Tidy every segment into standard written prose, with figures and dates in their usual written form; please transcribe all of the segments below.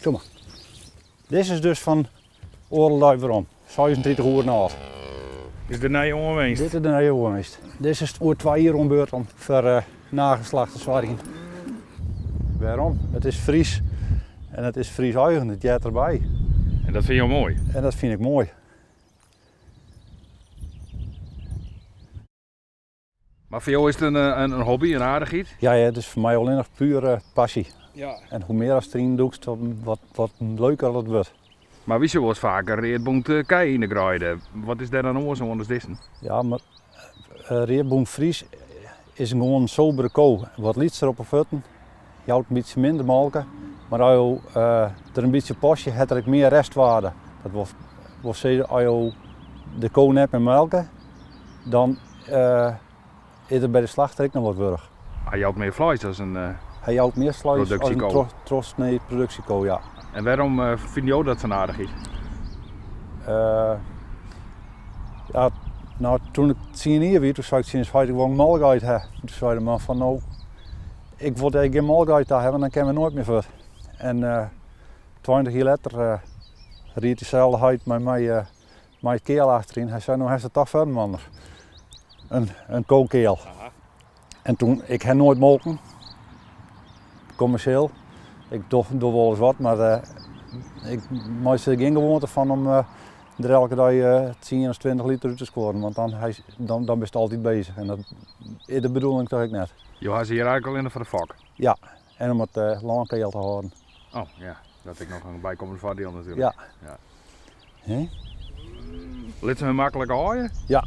Kom mar. Dizze is dus fan oardel dei werom, 36 oeren âld. Is de nije oanwinst? Dit is de nije oanwinst. Dizze is oer twa jier oan beurt om foar eh, nageslacht te soargjen. Wêrom? It is Fries en it is Fries eigen, it heart derby. En dat fine jo moai? En dat fyn ik moai. Mar foar jo is it in hobby, in aardichheid? Ja, ja, it is foar my allinnich pure passy. Ja. En hoe mear ast deryn dûkst, wat, wat leuker dat wurdt. Mar wy sjogge wolris faker readbûnte kij yn de greide. Wat is dêr dan oars oan as dizzen? Ja, mar readbûnt Fries is in gewoan sobere ko. Wat lytser op 'e fuotten, jout in bytsje minder molke. Mar as jo der in bytsje pasje, hat er ek mear restwaarde. Dat wol, wol sizze, as jo de ko net mear melke, dan is er by de slachter ek noch wat wurdich. Hy jout mear fleis as in Hy jout mear fleis as in produksjeko. trochsnee produksjeko, ja. En wêrom fine jo dat sa'n aardichheid? Ja, no, toen ik tsien jier wie, toen sei ik tsjin ús heit, ik wol in molkgeit ha. Toen sei de man fan, no, ik wol dêr gjin molkgeit ta ha, want dan kinne we noait mear fuort. En 20 jier letter ried dyselde heit mei my mei it keal achteryn. Hy sei, no hast it toch foar inoar. In kokeal. En toen, ik ha noait molken, kommersjeel. Ik doch, doch wol ris wat, mar ik meitsje der gjin gewoante fan om der elke dei 10 of 20 liter út te skuorren, want dan, dan, dan bist altyd bezich en dat is de bedoeling toch ek net. Jo ha se hjir eigentlik allinnich foar de fok? Ja, en om it lân keal te hâlden. Oh ja, dat is ek noch in bykommend foardiel natuerlik. Ja. ja. Hè? Lit se him maklik aaie? Ja.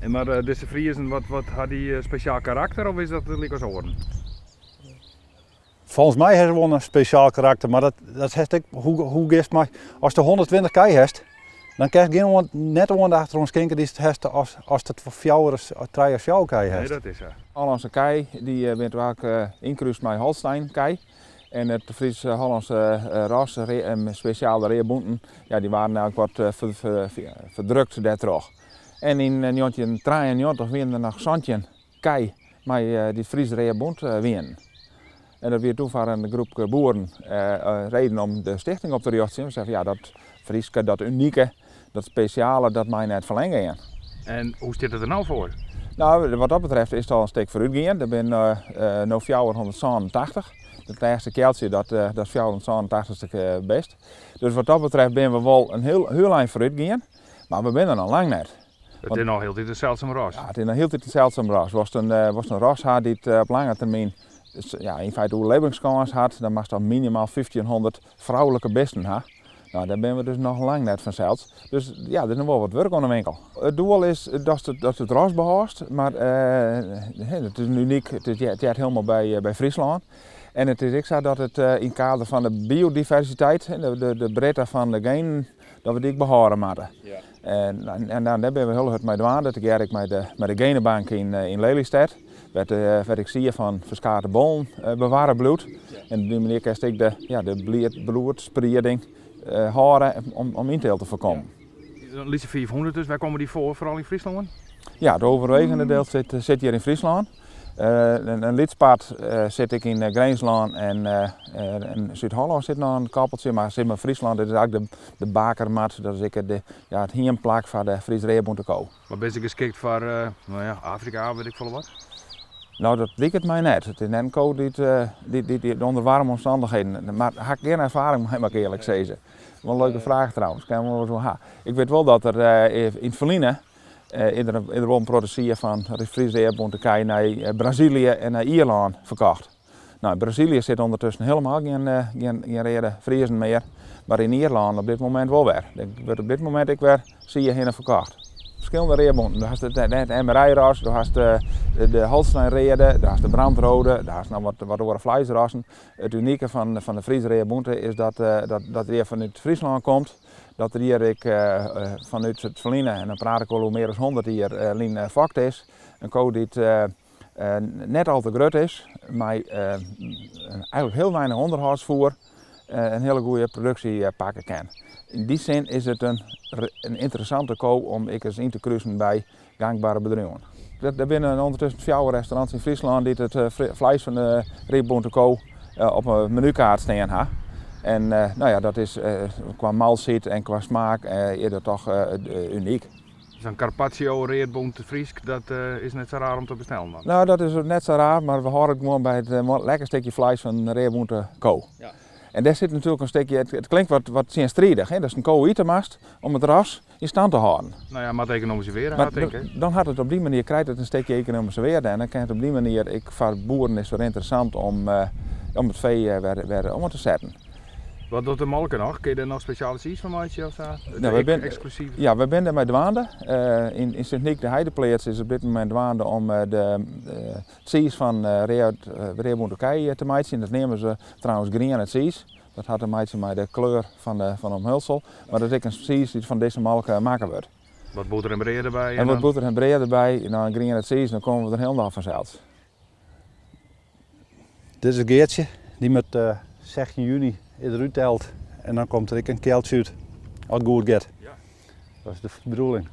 En mar eh, dizze Friezen, wat, wat ha dy eh, spesjaal karakter of is dat lykas oaren? Folgens my ha se wol in spesjaal karakter, mar dat, dat hast ek, hoe, hoe giest mei, as du 120 kij hast, dan kinst gjin oan, net oandacht deroan skinke dy'tst hast as, as it fjouwer of trije of fjouwer kij Nee, hast. dat is sa. Hollânske kij dy binne faak ynkrúst mei Holstein kij. En it Frysk-Hollânske ras, en spesjaal de readbûnten, ja, dy waarden eigentlik wat ferdrukt dêrtroch. En yn 1993 wienen der noch 17 kij mei dy't Frysk readbûnt wienen. En dat wie toen foar in groep boeren reden om de stichting op te rjochtsjen. Se seiden ja, dat Fryske, dat unike, dat spesjale, dat mei net ferlern gean. En hoe stiet it der no foar? No, wat dat betreft is it al in stik foarút gien. Der binne no 487. It lêste kealtsje, dat, dat is 487ste bist. Dus wat dat betreft binne we wol in hiel, hiel ein foarút gien. Mar we binne der noch lang net. It is noch hieltyd in seldsum ras. Ja, it is noch hieltyd in seldsum ras. Wolst in, wolst in ras ha dy't op lange termyn ja, yn feite oerlibbingskâns hat, dan moatst al minimaal 1500 froulike bisten ha. No, dêr binne we dus noch lang net fansels. Dus ja, der is noch wol wat wurk oan de winkel. It doel is datst it, datst it ras behâldst, mar it is in unyk, it, is, it heart hielendal by, by Fryslân. En it is ek sa dat it yn it kader fan de biodiversiteit, de, de, de breedte fan de genen, dat we dy ek behâlde moatte. Ja. En, en, en dêr binne we hiel hurd mei dwaande, tegearre ek mei de, mei de genebank yn, yn Lelystêd. Wêr't, wêr't ek sie fan ferskate bollen bewarre bliuwt. En op dy manier kinst ek de, ja, de bloedsprieding hâlde om, om ynteelt te foarkommen. Ja. In lytse 500 dus, wêr komme dy foar, foaral yn Fryslân? Ja, it overwegende deel sit, sit hjir yn Fryslân. In, in lyts part sit ek yn Grinslân en, en Súd-Hollân sit noch in koppeltsje, mar sis mar Fryslân, dit is eigentlik de, de bakermat, dat is ek de, ja, it hiemplak foar de Fries readbûnte ko. Mar binne se geskikt foar, no ja, Afrika of wit ik folle wat? No, dat liket my net. It is net in ko dy't, dy't, dy't, dy't ûnder waarme omstannichheden, mar ha ik gjin erfaring mei, moat ik earlik sizze. Wol in leuke fraach trouwens, kin wol ris oer ha. Ik wit wol dat der yn it ferline is der, is der wol in protte sie fan Fries readbûnte kij nei Brazilië en nei Ierlân ferkocht. No, yn Brazilië sit ûndertusken hielendal gjin, gjin, gjin reade Friezen mear, mar yn Ierlân op dit momint wol wer. Der wurdt op dit momint ek wer sie hinne ferkocht. Ferskillende readbûnten. Do hast it, it MRI-ras, do hast de, de Holstein-reade, do hast de Brandrode, do hast noch wat, wat oare fleisrassen. It unike fan, fan de Fries readbûnte is dat, dat, dat er hjir fanút Fryslân komt, dat er hjir ek fanút it ferline, en dan praat ik al oer mear as 100 jier lyn, fokt is. In ko dy't net al te grut is, mei eigentlik hiel weinich ûnderhâldsfoer in hiele goede produksje pakke kin. Yn dy sin is it in, in ynteressante ko om ek ris yn te krusen by gangbere bedriuwen. Der binne ûndertusken fjouwer restaurants yn Fryslân dy't it fleis fan de readbûnte ko op 'e menukaart stean ha. En no ja, dat is kwa malsheid en kwa smaak is dat toch unyk. Sa'n carpaccio readbûnt Frysk, dat is net sa raar om te bestellen dan? No, dat is net sa raar, mar we hâlde it gewoan by it lekker stikje fleis fan in readbûnte ko. Ja. En dêr sit natuerlik in stikje, it klinkt wat tsjinstridich, hè, datst in ko ite moatst om it ras yn stand te hâlden. No ja, moat ekonomyske wearde ha, tink ik. Dan hat it op dy manier, krijt it in stikje ekonomyske wearde en dan kin it op dy manier ek foar boeren is it wer ynteressant om, om it fee wer om te setten. Wat docht de molke noch? Kin je dêr noch spesjale tsiis fan meitsje of sa? No, wy binne, Eksklusyf? ja, wy binne dêrmei dwaande. Yn yn Sint Nyk, de Heidepleats, is op dit momint dwaande om de tsiis fan read, readbûnte kij te meitsjen. Dat neame se trouwens griene tsiis. Dat hat te meitsjen mei de kleur fan de, fan de omhulsel. Mar dat is ek in tsiis dy't fan dizze molke makke wurdt. Wat bûter en brea derby? En wat bûter en brea derby, en dan griene tsiis, dan komme we der hielendal fansels. Dit is Geartsje, dy moat 16 juny is der útteld en dan komt der ek in kealtsje út, as it goed giet. Ja. Dat is de bedoeling.